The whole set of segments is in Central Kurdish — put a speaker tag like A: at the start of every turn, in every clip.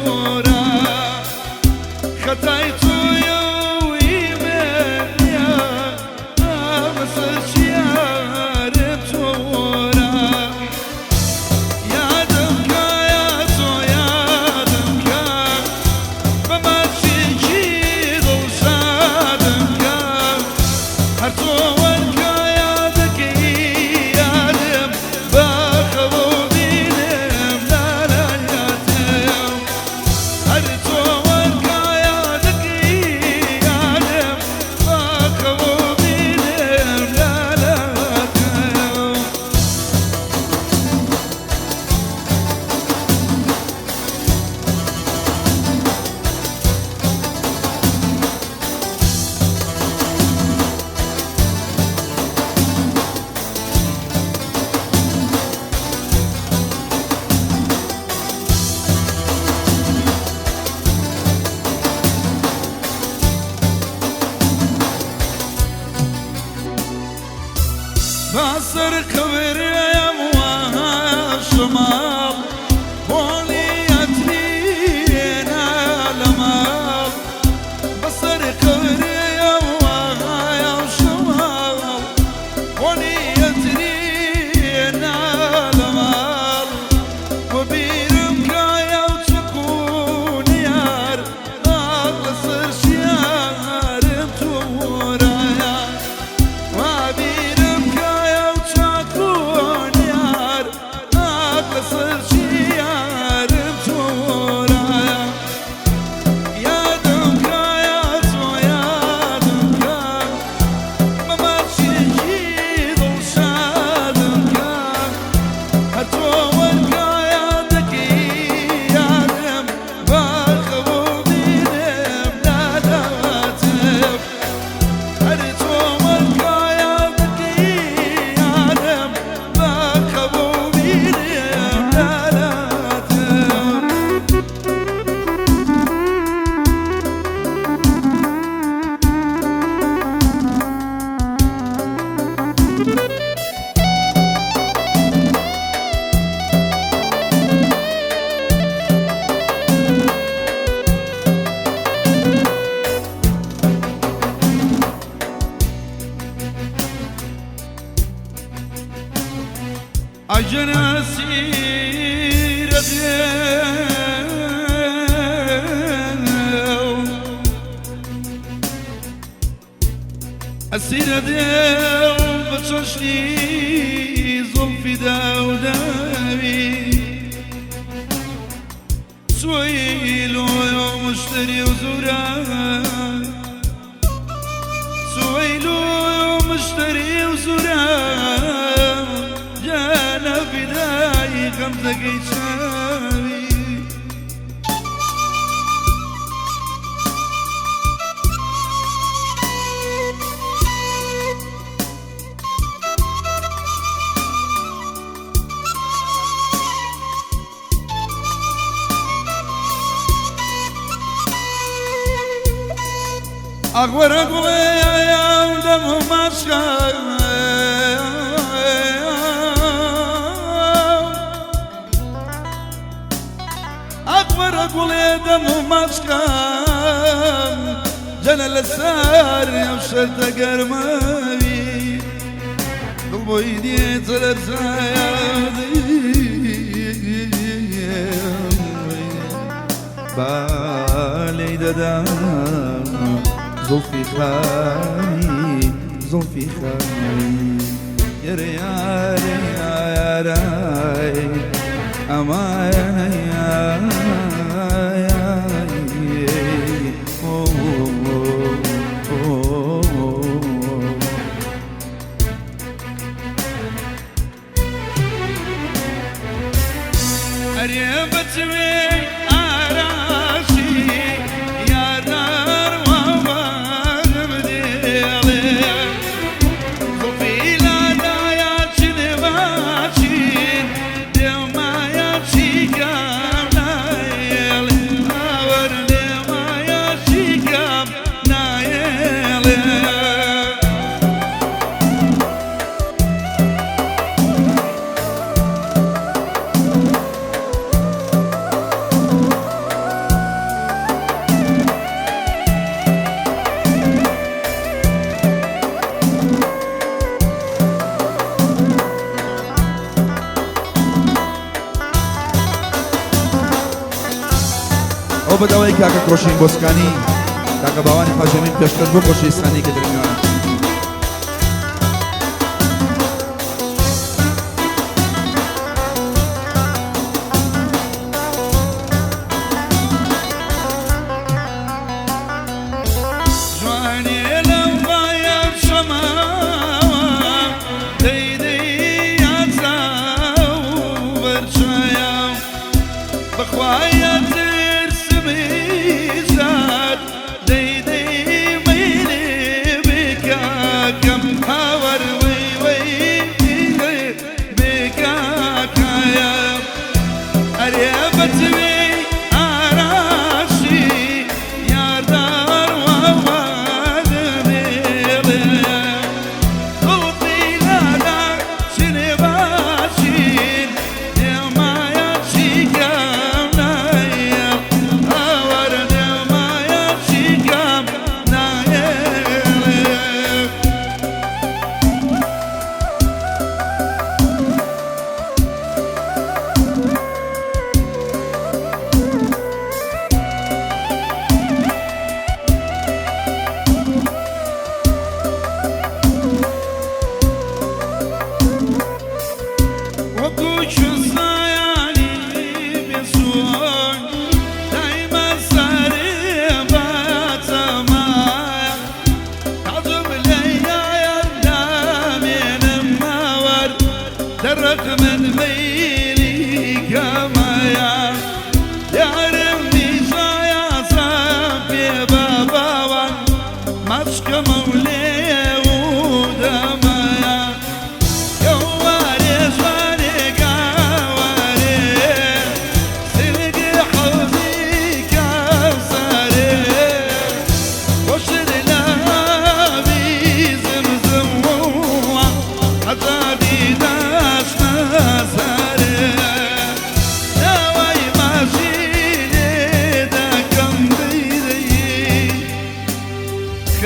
A: تۆرا خەتای تۆیە و ئیمە نییە بەسەر شیارم تۆرا یادم کە یا تۆ یادم کە بە ماچێکی دڵشادم کە هەر تۆ وەرکە یادەکەی یادم باخەوە و بینم لالایاتم هەر تۆ وەرکە یادەکەی یادم باخەوە و بینم لالاتم. بەسەر قبرم واشماڵ بۆنی ئەترینە لە ماڵ بەسەر قبرم واشماڵ بۆنی ئەترینە لە ماڵ وەبیرم کایە و چەقونیار ئاڵ لەسەر شیارم تۆرایە وابیرم کایە و چاکۆنیار ئاک لەسەر شیارم تۆرایە یادم کایە تۆ یادم کە بە ماچێکی دڵشادم کە هەر تۆ وەرکە یادەکەی یادم باخەوە و بینم لالاتم هەر تۆ وەرکە یادەکەی یادم باخەوە و بینم لالاتم. ئەگەر ئەسیرە دێو ئەسیرە دێو بە چەشنی زوڵفی داوداوی سوەیلۆ مشتری و زورا سوەیلۆ مشتری و زورا جانە فیدای غەمزەکەی چاوی. ئەخوەرە گوڵێ دەم و ماچکە ئەخوەرە گوڵێ دەم و ماچکە جەنە لەسەر ئەو شەرتە گەرماوی دڵ بۆی دێتە لەرزایە با لێی دەدا زوڵفی خاوی زوڵفی خاوی یارە یارە یارای ئەمانە ئەرێ بەچوێ ئاراشی یاردار واوانم دێڵێ زوڵفی لادایا چنێ باچین دێومایە چیکام. ئەو بە داوای کاکە کۆشین بۆسکانی، کاکە باوانی حاجەمین پێشکەش بۆ خۆشەویستانی کە دەرمیوانە.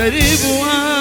B: غريب.